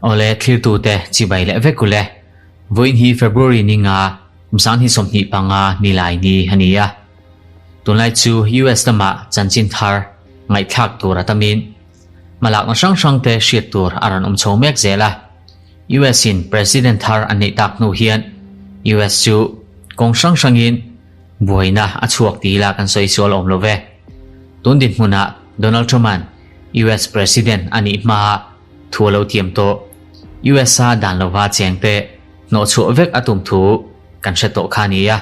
Awle thlirtute chibai leh vek ule. Vawiin hi February ni nga kum sang hi 25 nilai ni a ni a. Tunlai chu US lamah chanchin thar ngaihthlak tur a tamin hmalakna hrang hrangte hriat tur a rawn awm chho mek zel a. US in President thar an neih tak hnu hian US chu kawng hrang hrangin buaina a chhuak ti ila kan sawi sual awm lo ve. Tun dinhmunah Donald Trump-a'n US President a nih hmaa thu a lo tiam tawh. US a dan lova chengte hnawhchhuah vek a tum thu kan hre tawh kha a ni a.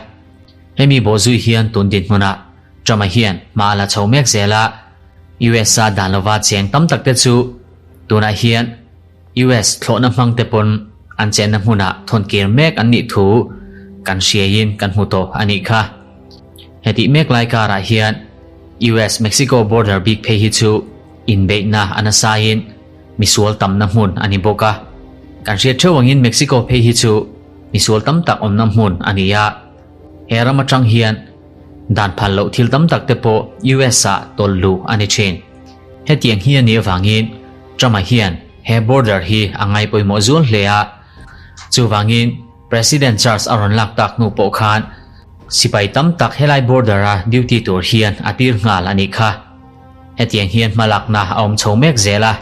Hemi bawhzui hian tun dinhmunah Trump-a hian hma a la chho mek zel a, US a dan lova cheng tam takte chu tunah hian US thlawhna hmangte pawn an chenna hmunah thawnkir mek an nih thu kan hriaiin kan hmu tawh a nih kha. Hetih mek lai karah hian US-Mexico border bik phei hi chu inbeihna a nasaiin misual tamna hmun a ni bawk a. Kan hriat theuh angin Mexico phei hi chu misual tam tak awmna hmun a ni a. He ram atang hian dan phal loh thil tam tak te pawh US ah tawlh luh a ni thin. Hetiang hi a nih avangin Trump-a hian he border hi a ngai pawimawh zual hle a. Chuvangin President Charge a rawn lak tak hnu pawh khan sipai tam tak helai border a duty tur hian a tir nghal a nih kha. Hetiang hian hmalakna a awm chho mek zel a.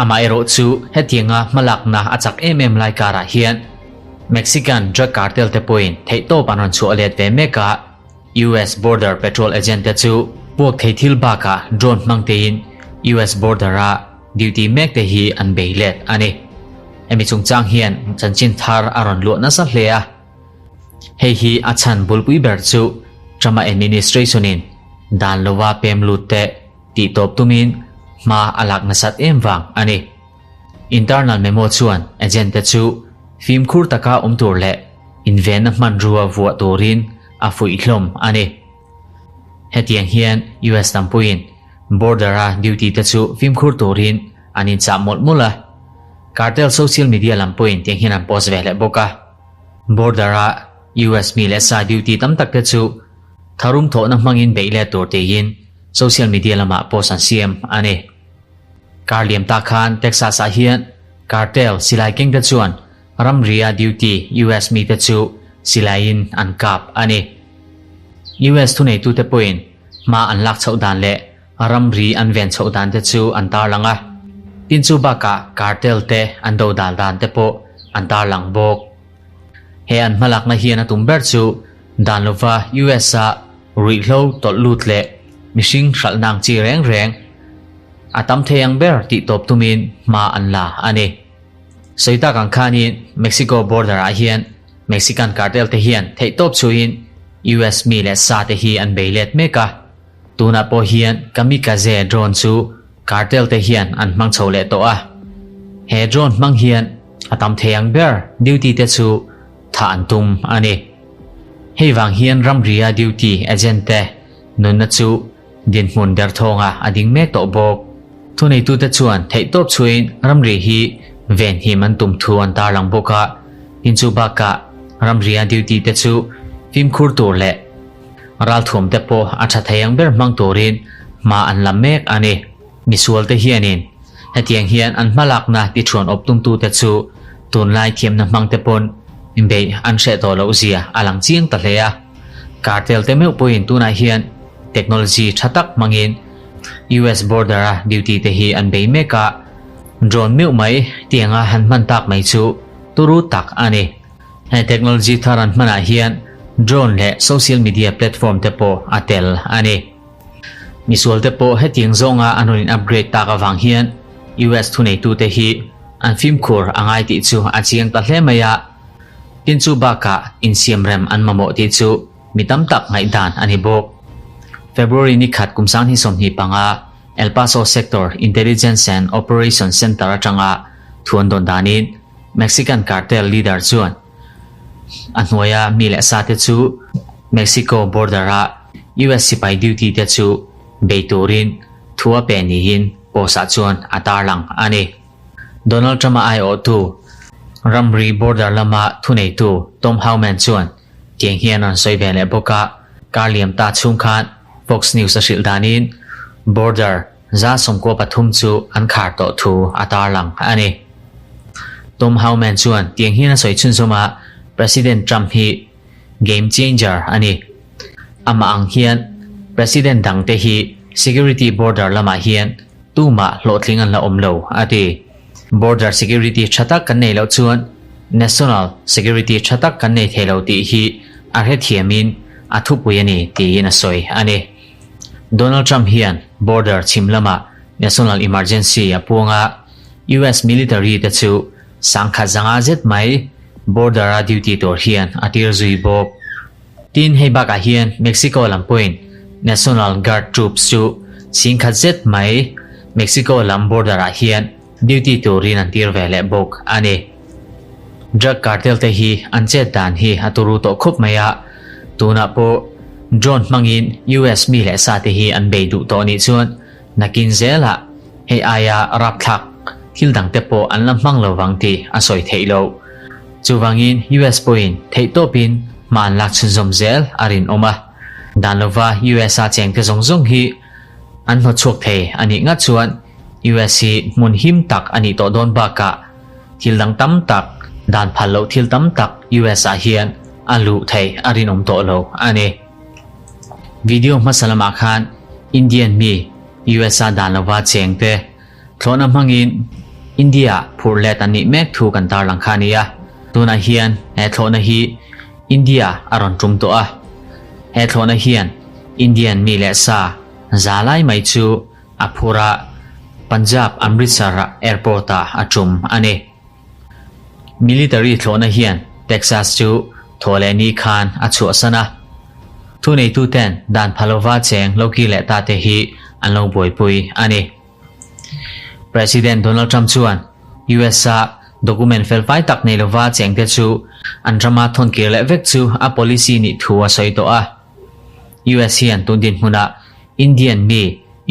Amaherawh chu hetianga hmalakna a chak em em lai karah hian Mexican drug cartel te pawhin theihtawp an rawn chhuah let ve mek a, US Border Patrol agent te chu puak thei thil bakah drone hmang tein US border a duty mek te hi an bei let a ni. Hemi chungchang hian chanchin thar a rawn luah nasa hle a. Hei hi a chhan bulpui ber chu Trump-a administration in dan lova pem lut te tih tawp tumin hma a lak nasat em vang a ni. Internal memo chuan agent te chu fimkhur taka awm tur leh invenna hmanrua vuah turin a fuih hlawm a ni. Hetiang hian US tampuiin border-a duty te chu fimkhur turin an inchah mawlh mawlh a. Cartel social media lam pawhin tiang hian an post ve leh bawk a. Border-a US mi leh sa duty tam tak te chu tharum thawhna hmangin beih let tur tiin social media lamah post an siam a ni. Kar liam tak khan Texas-ah hian cartel silai keng te chuan ramria duty US mite chu silaiin an kap a ni. US thuneitute pawhin hma an lak chhoh dan leh ramri an ven chhoh dan te chu an tarlang a. Tin chu bakah cartel te an do dal dan te pawh an tarlang bawk. He an hmalakna hian a tum ber chu dan lova US-a ruihhlo tawlh lut leh mihring hralhna ang chi reng reng a tam thei ang ber tih tawp tumin hma an la a ni. Sawi tak ang khanin Mexico border ah hian Mexican cartel te hian theihtawp chhuihin US mi leh sa te hi an bei let mek a. Tunah pawh hian kamikaze drone chu cartel te hian an hmang chho leh tawh a. He drone hmang hian a tam thei ang ber duty te chu thah an tum a ni. Hei vang hian ramria duty agent te nunna chu dinhmun derthawnga a ding mek tawh bawk. Thuneitute chuan theihtawp chhuain ramri hi venhim an tum thu an tarlang bawk a, tin chu bakah ramria duty te chu fimkhur tur leh ralthuam te pawh a tha thei ang ber hmang turin hma an la mek a ni. Misual te hianin hetiang hian an hmalakna tithuan awp tumtute chu tunlai thiamna hmang te pawn beih an hreh tawh loh zia a lang chiang ta hle a. Cartel te meuh pawhin tunah hian technology tha tak hmangin US border a duty te hi an bei mek a, drone meuh mai tianga han hman tak mai chu turu tak a ni. He technology thar an hmanah hian drone leh social media platform te pawh a tel a ni. Misual te pawh hetiang zawnga an rawn in upgrade tak avang hian US thuneitute hi an fimkhur a ngai tih chu a chiang ta hle mai a. Tin chu bakah insiamrem an mamawh tih chu mi tam tak ngaihdan a ni bawk. February ni khat kum 2025 El Paso Sector Intelligence and Operations Center atanga thu an dawn danin Mexican cartel leader chuan a hnuaia mi leh sa te chu Mexico border-a US sipai duty te chu bei turin thu a pe niin post-ah chuan a tarlang a ni. Donald Trump-a aiawhtu ramri border lama thuneitu Tom Homan chuan tiang hian a rawn sawi ve leh bawk a, kar liam ta chhung khan Fox News a hrilh danin border. 313 chu an khar tawh thu a tarlang a ni. Tom Homan chuan tiang hian a sawi chhunzawm a, President Trump hi game changer a ni. Amah ang hian President dangte hi security border lamah hian tumah hlawhtling an la awm lo, a ti. Border security tha tak kan nei loh chuan national security tha tak kan nei thei lo tih hi a hrethiamin a thupui a ni tiin a sawi a ni. Donald Trump hian border chhim lamah national emergency a puang a, US military te chu sangkhat zanga zet mai border a duty tur hian a tir zui bawk. Tin, hei bakah hian Mexico lam pawhin National Guard troops chu chhingkhat zet mai Mexico lam border ah hian duty turin an tir ve leh bawk a ni. Drug cartel te hi an chet dan hi a turu tawh khup mai a, tunah pawh drone hmangin US mi leh sa te hi an bei duh tawh nih chuan nakin zelah hei aia rapthlak thil dang te pawh an la hmang lo vang tih a sawi theih loh. Chuvangin US pawhin theihtawpin hma an lak chhunzawm zel a rinawm a, dan lova US a chengte zawng zawng hi an hnawtchhuak thei a nih ngat chuan US hi hmun him tak a nih tawh dawn bakah thil dang tam tak, dan phal loh thil tam tak US ah hian a luh theih a rinawm tawh lo a ni. Video hmasa lamah khan Indian mi US a dan lova chengte Thlawhna hmangin India phurh let an nih mek thu kan tarlang kha a ni a, tunah hian he thlawhna hi India a rawn tum tawh a. He thlawhna hian Indian mi leh sa za lai mai chu a phur a, Punjab Amritsar airport ah a tum a ni. Military thlawhna hian Texas chu thaw leh ni khan a chhuahsan a. Thuneituten dan pha lova cheng lo kir leh ta te hi an lo buaipui a ni. President Donald Trump chuan US-a document felfai tak nei lova chengte chu an rama thawn kir leh vek chu a policy nih thu a sawi tawh a. US hian tun dinhmunah Indian mi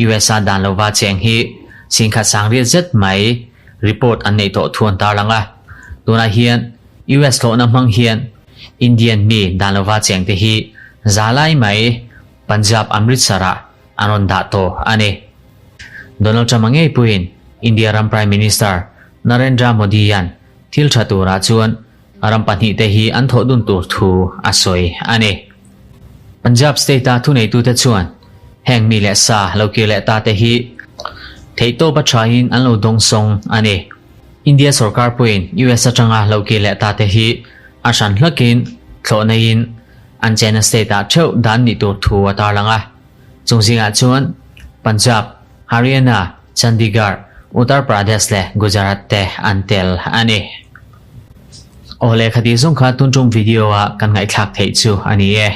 US-a dan lova cheng hi singkhat sangriat zet mai report an neih tawh thu an tarlang a. Tunah hian US hlawhna hmang hian Indian mi dan lova chengte hi za lai mai Punjab Amritsar-ah an rawn dah tawh a ni. Donald Trump-a ngei pawhin India ram Prime Minister Narendra Modi-a'n thil tha turah chuan ram pahnihte hi an thawh dun tur thu a sawi a ni. Punjab state-a thuneitute chuan heng mi leh sa lo kir leh ta te hi theihtawp a thain an lo dawngsawng a ni. India sorkar pawhin US atanga lo kir leh ta te hi a hran hlakin thlawh neiin an chenna state-ah theuh dan nih tur thu a tarlang a. Chung zingah chuan Punjab, Haryana, Chandigarh, Uttar Pradesh leh Gujarat te an tel a ni. Aw lehkha tih zawng kha tun tum video a kan ngaihthlak theih chu a ni e.